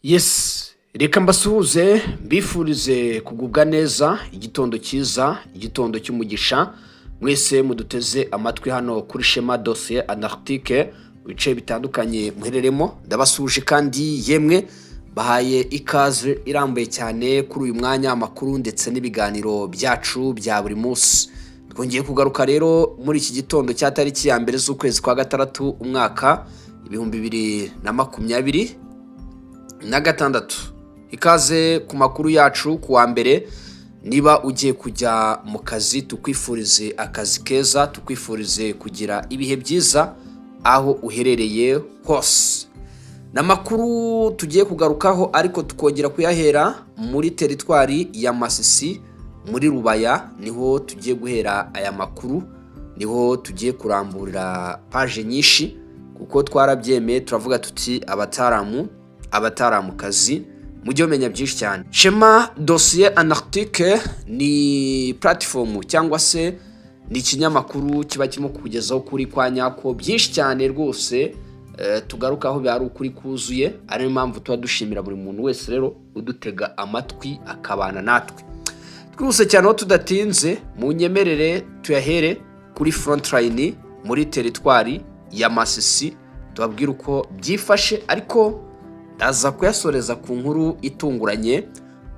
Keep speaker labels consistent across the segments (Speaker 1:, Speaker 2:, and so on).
Speaker 1: Yes, reka mbasuhuze, mbifurize kugubwa neza, igitondo cyiza, igitondo cy'umugisha. Mwese muduteze amatwi hano kuri Shema Dosiye Antarctique, mu bice bitandukanye muhereremo, ndabasuhuje kandi yemwe bahaye ikaze irambuye cyane kuri uyu mwanya, amakuru ndetse n'ibiganiro byacu bya buri munsi. Twongeye kugaruka rero muri iki gitondo cya tariki ya 1 z'ukwezi kwa 6, umwaka 2026. Ikaze ku makuru yacu ku wa mbere. Niba ugiye kujya mu kazi, tukwifurize akazi keza, tukwifurize kugira ibihe byiza aho uherereye hose. Ni amakuru tugiye kugarukaho, ariko tukongera kuyahera muri teritwari ya Masisi, muri Rubaya niho tugiye guhera aya makuru, niho tugiye kuramburira paje nyinshi, kuko twarabyemeye turavuga tuti abataramu, abataramukazi, mujye mumenya byinshi cyane. Shema Dosiye Antarctique ni platform cyangwa se ni ikinyamakuru kiba kirimo kukugezaho ukuri kwa nyako byinshi cyane rwose. Tugarukaho biba ari ukuri kuzuye, ariyo mpamvu tuba dushimira buri muntu wese rero udutega amatwi akabana natwe. Twihuse cyane aho tudatinze, mu nyemerere tuyahere kuri frontline muri teritwari ya Masisi, tubabwire uko byifashe, ariko ndaza kuyasoreza ku nkuru itunguranye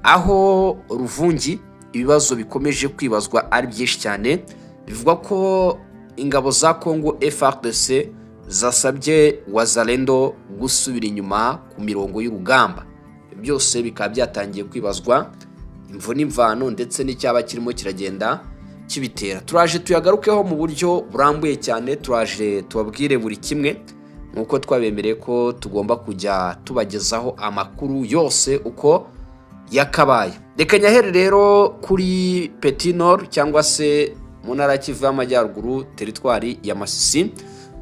Speaker 1: aho Ruvungi ibibazo bikomeje kwibazwa ari byinshi cyane. Bivugwa ko ingabo za Congo FARDC zasabye Wazalendo gusubira inyuma ku mirongo y'urugamba. Byose bikaba byatangiye kwibazwa imvo n'imvano ndetse n'icyaba kirimo kiragenda kibitera. Turaje tuyagarukeho mu buryo burambuye cyane, turaje tubabwire buri kimwe nk'uko twabemereye ko tugomba kujya tubagezaho amakuru yose uko yakabaye. Reka nyahere rero kuri Petit Nord, cyangwa se mu ntara ya Kivu y'Amajyaruguru, teritwari ya Masisi.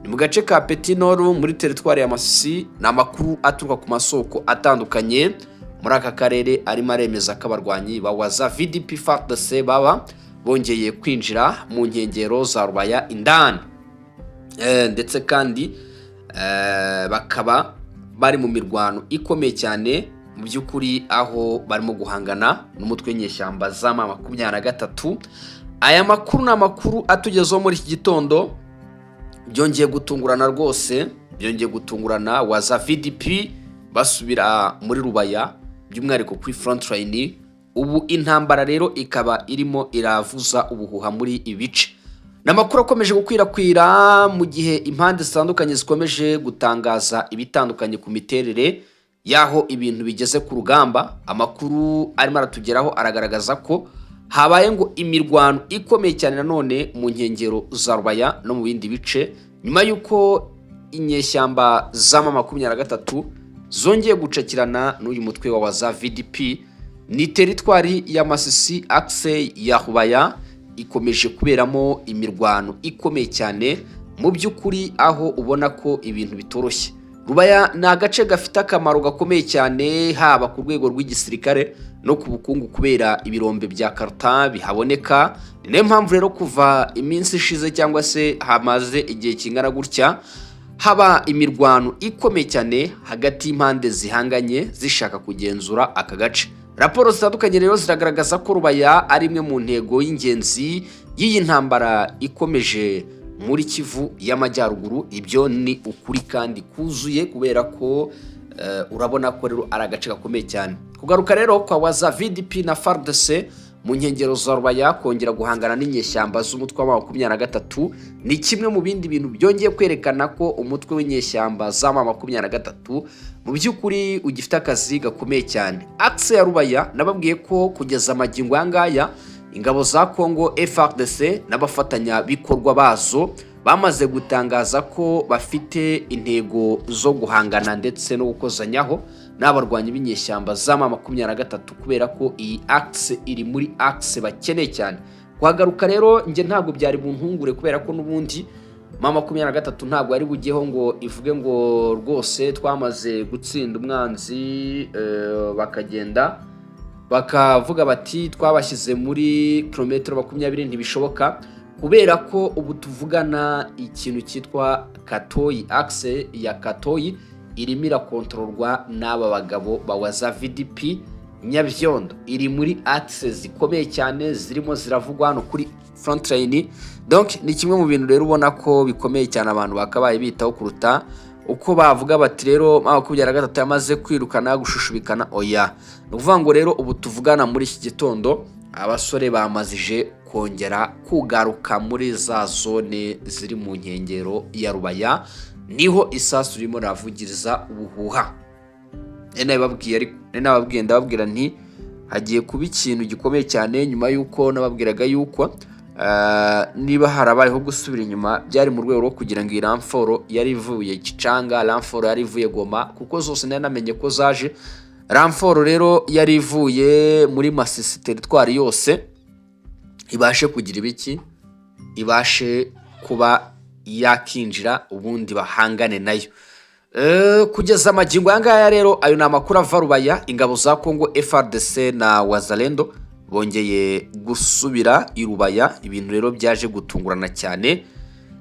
Speaker 1: Ni mu gace ka Petit Nord muri teritwari ya Masisi. Ni amakuru aturuka ku masoko atandukanye muri aka karere arimo aremeza ko abarwanyi ba Waza VDP FARDC baba bongeye kwinjira mu nkengero za Rubaya indani, ndetse kandi bakaba bari mu mirwano ikomeye cyane mu by'ukuri, aho barimo guhangana n'umutwe w'inyeshyamba za M23. Aya makuru ni amakuru atugezeho muri iki gitondo. Byongeye gutungurana rwose, byongeye gutungurana, Waza VDP basubira muri Rubaya, by'umwihariko kuri frontline. Ubu intambara rero ikaba irimo iravuza ubuhuha muri ibi bice. Ni amakuru akomeje gukwirakwira mu gihe impande zitandukanye zikomeje gutangaza ibitandukanye ku miterere y'aho ibintu bigeze ku rugamba. Amakuru arimo aratugeraho aragaragaza ko habaye ngo imirwano ikomeye cyane nanone mu nkengero za Rubaya no mu bindi bice, nyuma y'uko inyeshyamba za M23 zongeye gucakirana n'uyu mutwe wa Waza VDP. Ni teritwari ya Masisi, axe ya Rubaya ikomeje kuberamo imirwano ikomeye cyane mu by'ukuri, aho ubona ko ibintu bitoroshye. Rubaya ni agace gafite akamaro gakomeye cyane, haba ku rwego rw'igisirikare no ku bukungu, kubera ibirombe bya coltan bihaboneka. Ni nayo mpamvu rero kuva iminsi ishize, cyangwa se hamaze igihe kingana gutya, haba imirwano ikomeye cyane hagati y'impande zihanganye zishaka kugenzura aka gace. Raporo zitandukanye rero ziragaragaza ko Rubaya ari imwe mu ntego y'ingenzi y'iyi ntambara ikomeje muri Kivu y'Amajyaruguru. Ibyo ni ukuri kandi kuzuye, kubera ko urabona ko rero ari agace gakomeye cyane. Kugaruka rero kwa Waza VDP na FARDC mu nkengero za Rubaya, kongera guhangana n'inyeshyamba z'umutwe wa 23, ni kimwe mu bindi bintu byongeye kwerekana ko umutwe w'inyeshyamba za 23 mu by'ukuri ugifite akazi gakomeye cyane. Axe ya Rubaya, nababwiye ko kugeza amagingo aya ngaya ingabo za Congo FARDC n'abafatanyabikorwa bazo bamaze gutangaza ko bafite intego zo guhangana ndetse no gukozanyaho n'abarwanyi b'inyeshyamba za M23, kubera ko iyi axe iri muri axe bakeneye cyane kuhagaruka. Rero njye ntabwo byari buntungure, kubera ko n'ubundi M23 ntabwo yari bujyeho ngo ivuge ngo rwose twamaze gutsinda umwanzi, bakagenda bakavuga bati twabashyize muri kilometero 20. Ntibishoboka, kubera ko ubu tuvugana ikintu cyitwa Katoyi, axe ya Katoyi Irimo irakontororwa n'aba bagabo ba Waza VDP. Nyabyondo iri muri axe zikomeye cyane zirimo ziravugwa hano kuri frontline. Donc ni kimwe mu bintu rero ubona ko bikomeye cyane, abantu bakabaye bitaho kuruta uko bavuga bati rero M23 yamaze kwirukana, gushushubikana. Oya, ni ukuvuga ngo rero ubu tuvugana muri iki gitondo, abasore bamazije kongera kugaruka muri za zone ziri mu nkengero ya Rubaya, niho isasu ririmo riravugiriza ubuhuha. Nababwiye, ariko nababwiye, ndababwira nti hagiye kuba ikintu gikomeye cyane, nyuma y'uko nababwiraga yuko niba harabayeho gusubira inyuma, byari mu rwego rwo kugira ngo iyi renfort yari ivuye Kicanga, renfort yari ivuye Goma, kuko zose nari namenye ko zaje. Renfort rero yari ivuye muri Masisi territoire yose ibashe kugira ibiki, ibashe kuba yakinjira, ubundi bahangane nayo. Kugeza amagingo aya ngaya rero, ayo ni amakuru ava Rubaya. Ingabo za Congo FARDC na Wazalendo bongeye gusubira i Rubaya, ibintu rero byaje gutungurana cyane,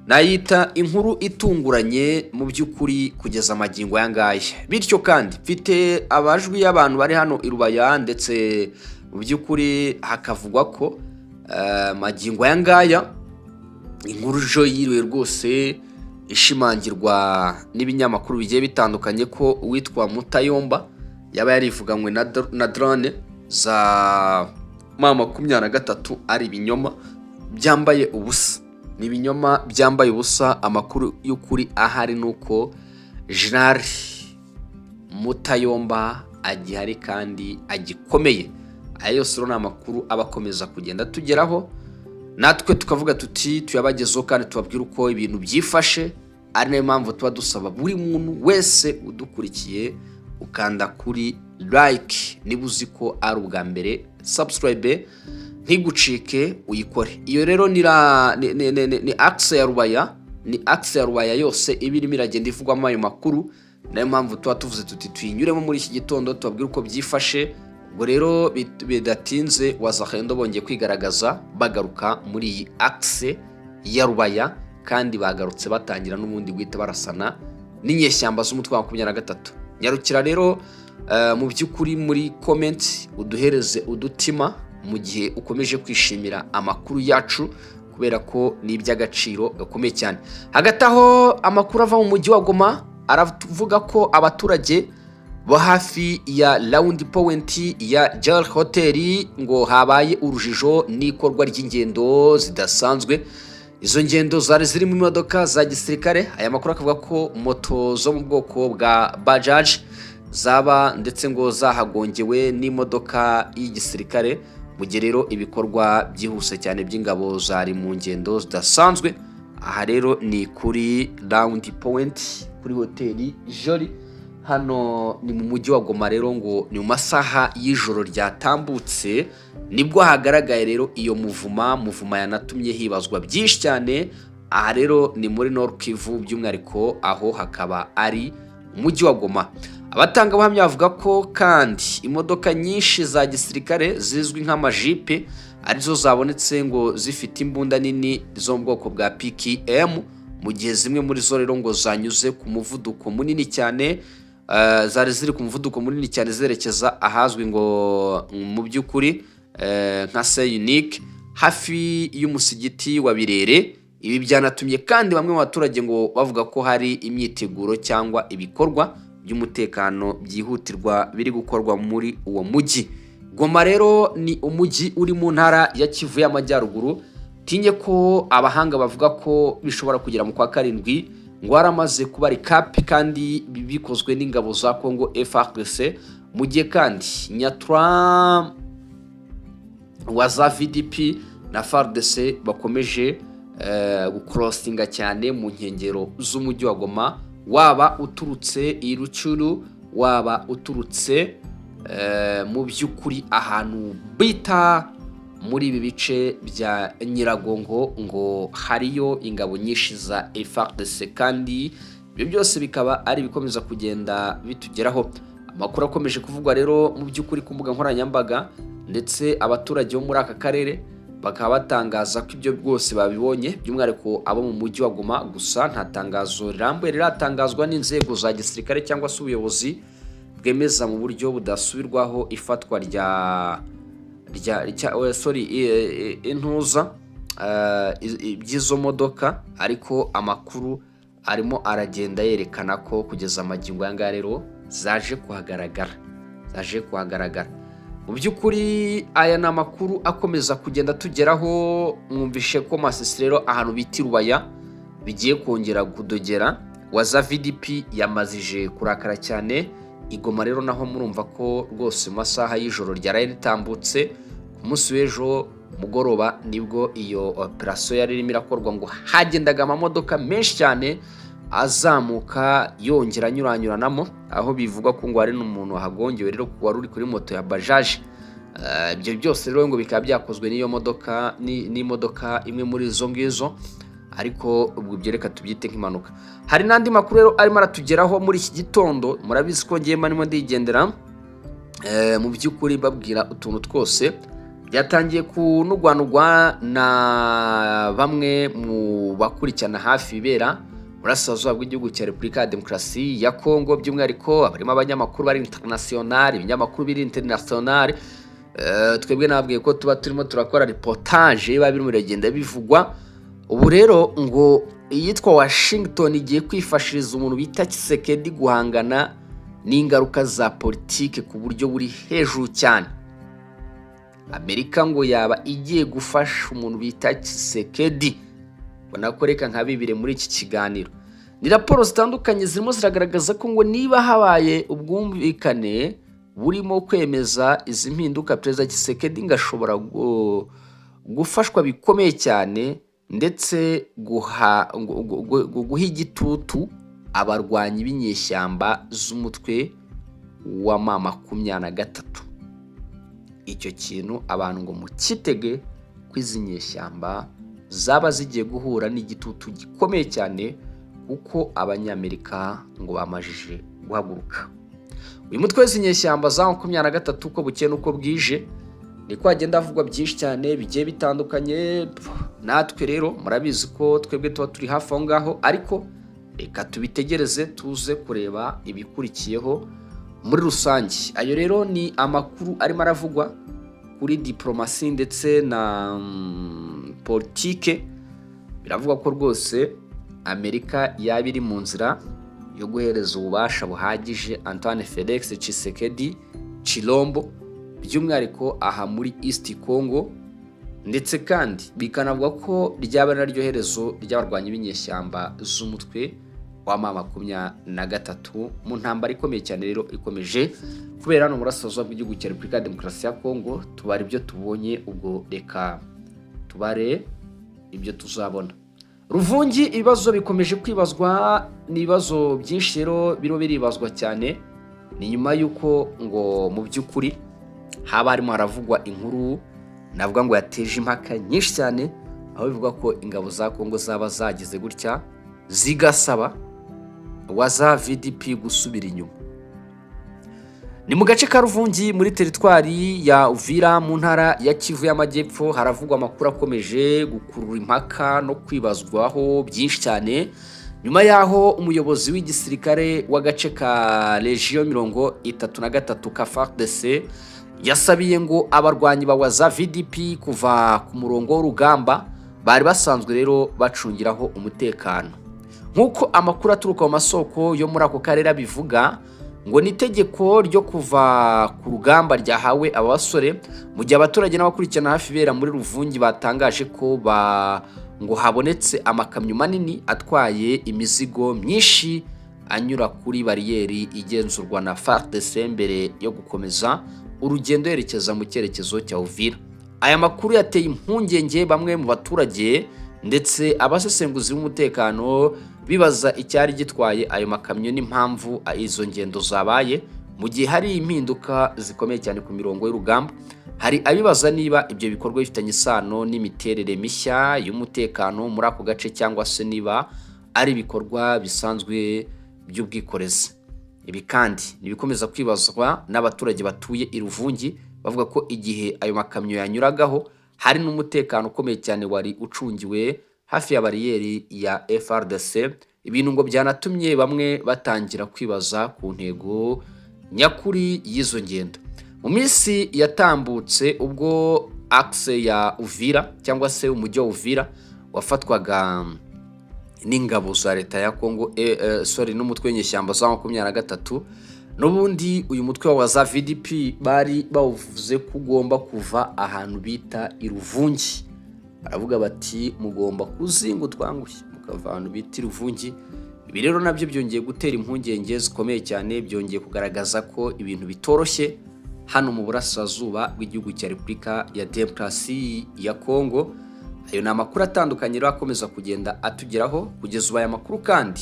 Speaker 1: nayita inkuru itunguranye mu by'ukuri kugeza amagingo aya ngaya. Bityo kandi mfite amajwi y'abantu bari hano i Rubaya, ndetse mu by'ukuri hakavugwa ko magingo aya ngaya inkuru jo yiriwe rwose ishimangirwa n'ibinyamakuru bigiye bitandukanye, ko uwitwa Mutayomba yaba yarivuganywe na drone za M23 ari ibinyoma byambaye ubusa. Ni ibinyoma byambaye ubusa. Amakuru y'ukuri ahari ni uko Jenerali Mutayomba agihari kandi agikomeye. Aya yose rero ni amakuru aba akomeza kugenda tugeraho, natwe tukavuga tuti tuyabagezeho kandi tubabwire uko ibintu byifashe, ari nayo mpamvu tuba dusaba buri muntu wese udukurikiye ukanda kuri like niba uzi ko ari ubwa mbere, subscribe ntigucike, uyikore. Iyo rero ni axe ya Rubaya, ni axe ya Rubaya yose iba irimo iragenda ivugwamo ayo makuru. Nayo mpamvu tuba tuvuze tuti tuyinyuremo muri iki gitondo, tubabwire uko byifashe. Ubwo rero bidatinze, Wazalendo bongeye kwigaragaza, bagaruka muri iyi axe ya Rubaya, kandi bagarutse batangira n'ubundi guhita barasana n'inyeshyamba z'umutwe wa 23. Nyarukira rero mu by'ukuri muri comment uduhereze udutima mu gihe ukomeje kwishimira amakuru yacu, kubera ko ni iby'agaciro gakomeye cyane. Hagati aho, amakuru ava mu mujyi wa Goma aravuga ko abaturage bo hafi ya Rond Point ya Jal Hotel ngo habaye urujijo n'ikorwa ry'ingendo zidasanzwe. Izo ngendo zari zirimo imodoka za gisirikare. Aya makuru akavuga ko moto zo mu bwoko bwa Bajaj zaba ndetse ngo zahagongewe n'imodoka y'igisirikare, mu gihe rero ibikorwa byihuse cyane by'ingabo zari mu ngendo zidasanzwe. Aha rero ni kuri Rond Point, kuri hoteli Joli, hano ni mu mujyi wa Goma. Rero ngo ni mu masaha y'ijoro ryatambutse nibwo hagaragaye rero iyo mouvement yanatumye hibazwa byinshi cyane. Aha rero ni muri Nord Kivu, by'umwihariko aho hakaba ari umujyi wa Goma. Abatangabuhamya bavuga ko kandi imodoka nyinshi za gisirikare zizwi nk'amajipe arizo zabonetse ngo zifite imbunda nini zo mu bwoko bwa PKM, mu gihe zimwe muri zo rero ngo zanyuze ku muvuduko munini cyane, zari ziri ku muvuduko munini cyane zerekeza ahazwi ngo mu by'ukuri nka Sens Unique, hafi y'umusigiti wa Birere. Ibi byanatumye kandi bamwe mu baturage ngo bavuga ko hari imyiteguro cyangwa ibikorwa by'umutekano byihutirwa biri gukorwa muri uwo mujyi. Goma rero ni umujyi uri mu ntara ya Kivu y'Amajyaruguru. Tinye ko abahanga bavuga ko bishobora kugera mu kwa karindwi ngo waramaze kuba recap, kandi bikozwe n'ingabo za Congo FARDC, mu gihe kandi Nyatura wa za VDP na FARDC bakomeje gucrossinga cyane mu nkengero z'umujyi wa Goma, waba uturutse i Rutshuru, waba uturutse mu by'ukuri ahantu bita muri ibi bice bya Nyiragongo, ngo hariyo ingabo nyinshi za FARDC, kandi ibyo byose bikaba ari ibikomeza kugenda bitugeraho. Amakuru akomeje kuvugwa rero mu by'ukuri ku mbuga nkoranyambaga, ndetse abaturage bo muri aka karere Bakaba batangaza ko ibyo rwose babibonye, by'umwihariko abo mu mujyi wa Goma. Gusa nta tangazo rirambuye riratangazwa n'inzego za gisirikare cyangwa se ubuyobozi bwemeza mu buryo budasubirwaho ifatwa rya oh, sorry, intuza by'izo modoka. Ariko amakuru arimo aragenda yerekana ko kugeza amagingo aya ngaya rero zaje kuhagaragara. Mu by'ukuri aya ni amakuru akomeza kugenda tugeraho. Mwumvishe ko Masisi rero, ahantu bita i Rubaya, bigiye kongera kudogera. Waza VDP yamazije kurakara cyane. I Goma rero naho murumva ko rwose mu masaha y'ijoro ryaraye ritambutse, ku munsi w'ejo mugoroba, nibwo iyo operasiyo yari irimo irakorwa. Ngo hagendaga amamodoka menshi cyane azamuka yongera anyuranyuranamo, aho bivugwa ko ngo hari n'umuntu wahagongewe rero wari uri kuri moto ya bajaji. Ibyo byose rero ngo bikaba byakozwe n'iyo modoka, n'imodoka imwe muri izo ngizo. Ariko ubwo ibyo reka tubyite nk'impanuka. Hari n'andi makuru rero arimo aratugeraho muri iki gitondo. Murabizi ko ngiye mbarimo ndigendera mu by'ukuri babwira utuntu twose byatangiye kunugwanugwa na bamwe mu bakurikirana hafi ibibera burasirazuba bw'igihugu cya Repubulika ya Demokarasi ya Kongo, by'umwihariko barimo abanyamakuru bari international, ibinyamakuru biri international. Twebwe nababwiye ko tuba turimo turakora reportage biba birimo biragenda bivugwa. Ubu rero ngo iyitwa Washington igiye kwifashiriza umuntu bita Tshisekedi guhangana n'ingaruka za politike ku buryo buri hejuru cyane. Amerika ngo yaba igiye gufasha umuntu bita Tshisekedi. Ubona ko reka nka bibiri muri iki kiganiro ni raporo zitandukanye zirimo ziragaragaza ko ngo niba habaye ubwumvikane burimo kwemeza izi mpinduka, Perezida Tshisekedi ngo ashobora gufashwa bikomeye cyane, ndetse guha igitutu abarwanyi b'inyeshyamba z'umutwe wa M23. Icyo kintu abantu ngo mukitege, ko izi nyeshyamba zaba zigiye guhura n'igitutu gikomeye cyane, kuko Abanyamerika ngo bamajije guhaguruka. Uyu mutwe w'izi nyeshyamba za 23, uko bukeye n'uko bwije niko hagenda havugwa byinshi cyane bigiye bitandukanye. Natwe rero murabizi ko twebwe tuba turi hafi aho ngaho, ariko reka tubitegereze tuze kureba ibikurikiyeho muri rusange. Ayo rero ni amakuru arimo aravugwa kuri diporomasi ndetse na politike. Biravugwa ko rwose Amerika yaba iri mu nzira yo guhereza ububasha buhagije Antoine Felix Tshisekedi Chilombo, by'umwihariko aha muri East Congo, ndetse kandi bikanavuga ko ryaba ari naryo herezo ry'abarwanyi b'inyeshyamba z'umutwe wa M23 mu ntambara ikomeye cyane rero ikomeje kubera hano mu burasirazuba bw'igihugu cya Repubulika ya Demokarasi ya Kongo. Tubara ibyo tubonye, ubwo reka tubare ibyo tuzabona. Ruvungi, ibibazo bikomeje kwibazwa, ni ibibazo byinshi rero birimo biribazwa cyane. Ni nyuma y'uko ngo mu by'ukuri haba harimo haravugwa inkuru navuga ngo yateje impaka nyinshi cyane, aho bivuga ko ingabo za Kongo zaba zagize gutya zigasaba waza VDP gusubira inyuma. Ni mu gace ka Ruvungi muri teritwari ya Uvira mu ntara ya Kivu y'Amajyepfo. Haravugwa amakuru akomeje gukurura impaka no kwibazwaho byinshi cyane, nyuma y'aho umuyobozi w'igisirikare w'agace ka Région 33 ka FARDC yasabiye ngo abarwanyi ba waza VDP kuva ku murongo w'urugamba bari basanzwe rero bacungiraho umutekano. Nk'uko amakuru aturuka mu masoko yo muri ako karere abivuga, ngo ni itegeko ryo kuva ku rugamba ryahawe aba basore, mu gihe abaturage n'abakurikirana hafi ibera muri Ruvungi batangaje ko ngo habonetse amakamyo manini atwaye imizigo myinshi anyura kuri bariyeri igenzurwa na FARDC mbere yo gukomeza urugendo yerekeza mu cyerekezo cya Uvira. Aya makuru yateye impungenge bamwe mu baturage ndetse abasesenguzi b'umutekano, bibaza icyari gitwaye ayo makamyo n'impamvu izo ngendo zabaye mu gihe hari impinduka zikomeye cyane ku mirongo y'urugamba. Hari abibaza niba ibyo bikorwa bifitanye isano n'imiterere mishya y'umutekano muri ako gace, cyangwa se niba ari ibikorwa bisanzwe by'ubwikorezi. Ibi kandi ni ibikomeza kwibazwa n'abaturage batuye i Ruvungi, bavuga ko igihe ayo makamyo yanyuragaho Hari n'umutekano ukomeye cyane wari ucungiwe hafi ya bariyeri ya FARDC, ibintu ngo byanatumye bamwe batangira kwibaza ku ntego nyakuri y'izo ngendo. Mu minsi yatambutse, ubwo axe ya Uvira cyangwa se umujyi wa Uvira wafatwaga n'ingabo za leta ya Congo, sorry, n'umutwe w'inyeshyamba za 23, n'ubundi uyu mutwe wa za VDP bari bawuvuze ko ugomba kuva ahantu bita i Ruvungi. Baravuga bati: "Mugomba kuzinga utwangushye mukava ahantu bita i Ruvungi." Ibi rero nabyo byongeye gutera impungenge zikomeye cyane, byongeye kugaragaza ko ibintu bitoroshye hano mu burasirazuba bw'igihugu cya Repubulika ya Demokarasi ya Kongo. Ayo ni amakuru atandukanye rero akomeza kugenda atugeraho kugeza ubu. Aya makuru kandi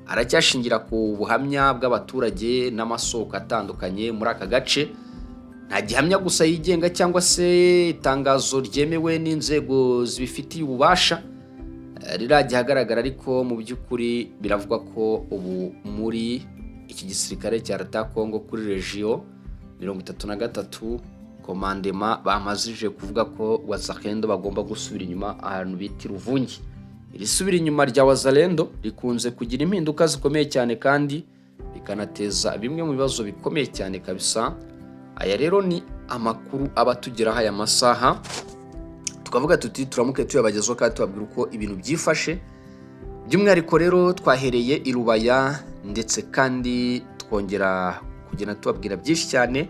Speaker 1: aracyashingira ku buhamya bw'abaturage n'amasoko atandukanye muri aka gace. Nta gihamya gusa yigenga cyangwa se itangazo ryemewe n'inzego zibifitiye ububasha rirajya ahagaragara, ariko mu by'ukuri biravugwa ko ubu muri iki gisirikare cya leta ya Kongo kuri région 33 commandement bamazije kuvuga ko Wazalendo bagomba gusubira inyuma ahantu bita Ruvungi. Iri subira inyuma rya Wazalendo rikunze kugira impinduka zikomeye cyane kandi bikanateza bimwe mu bibazo bikomeye cyane kabisa. Aya rero ni amakuru aba atugeraho aya masaha, tukavuga tuti turamuke tuyabagezaho kandi tubabwira uko ibintu byifashe. By'umwihariko rero twahereye i Rubaya, ndetse kandi twongera kugenda tubabwira byinshi cyane,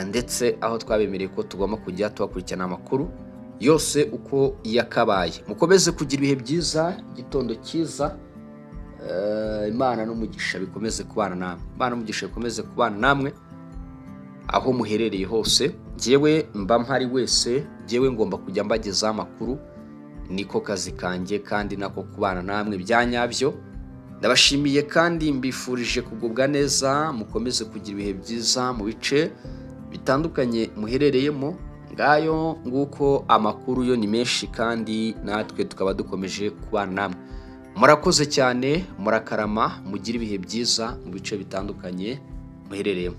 Speaker 1: ndetse aho twabemereye ko tugomba kujya tubakurikirana amakuru yose uko yakabaye. Mukomeze kugira ibihe byiza, igitondo cyiza, Imana n'umugisha bikomeze kubana namwe, Imana n'umugisha bikomeze kubana namwe aho muherereye hose. Njyewe mba mpari wese, njyewe ngomba kujya mbagezaho amakuru, niko kazi kanjye kandi nako kubana namwe bya nyabyo. Ndabashimiye kandi mbifurije kugubwa neza, mukomeze kugira ibihe byiza mu bice bitandukanye muherereyemo. Ngayo nguko, amakuru yo ni menshi kandi natwe tukaba dukomeje kubana namwe. Murakoze cyane, murakarama, mugire ibihe byiza mu bice bitandukanye muherereyemo.